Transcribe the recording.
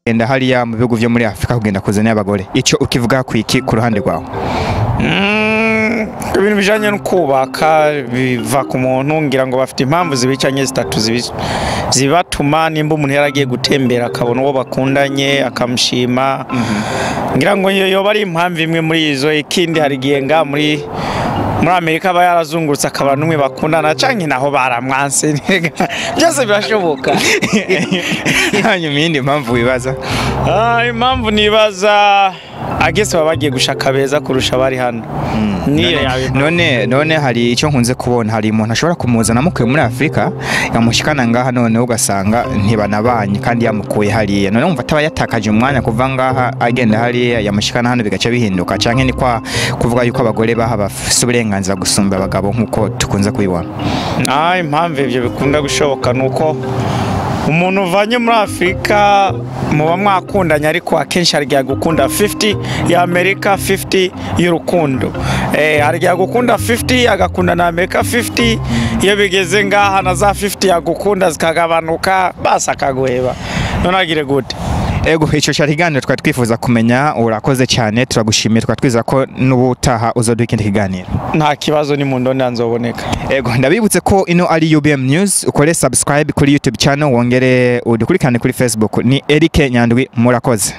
Genda hariya mu bihugu vyo muri Afrika kugenda kuzana abagore, ico ukivuga kwiki ku ruhande rwawe? Ibintu bijanye no kubaka biva ku muntu. Ngira ngo bafite impamvu zibicanye zitatu zibatuma. Nimba umuntu yaragiye gutembera akabona uwo bakundanye akamushima, ngira ngo iyo yoba ari impamvu imwe muri izo. Ikindi, hari igihe nga muri Amerika aba yarazungurutse akaba n'umwe bakundana, canke naho baramwanse, byose birashoboka. Hanyuma iyindi mpamvu wibaza? Impamvu nibaza agese baba bagiye gushaka beza kurusha abari hano, niyo yaba impamvu. None hari icyo nkunze kubona, hari umuntu ashobora kumuzana amukuye muri Afrika, yamushikana ngaha, none ugasanga ntibanabanye kandi yamukuye hariya. None wumva ataba yatakaje umwanya kuva ngaha agenda hariya, yamushikana hano bigaca bihinduka? Canke ni kwa kuvuga yuko abagore baha bafise uburenganzira gusumba abagabo nk'uko tukunze kubibona? Impamvu ibyo bikunda gushoboka ni uko umuntu uvanye muri Afurika muba mwakundanye, ariko akenshi hari igihe agukunda 50 ya Amerika, 50 y'urukundo. Hari igihe agukunda 50, agakunda na Amerika 50. Iyo bigeze ngaha na za 50 yagukunda zikagabanuka, basi akaguheba. None agire gute? Ego, ico cari ikiganiro twari twifuza kumenya. Urakoze cyane, turagushimiye, twari twizera ko n'ubutaha uzoduha ikindi kiganiro. Nta kibazo, ni mu ndonda nzoboneka. Ego, ndabibutse ko ino ari UBM News. Ukore subscribe kuri YouTube channel, wongere udukurikirane kuri Facebook. Ni Eric Nyandwi, murakoze.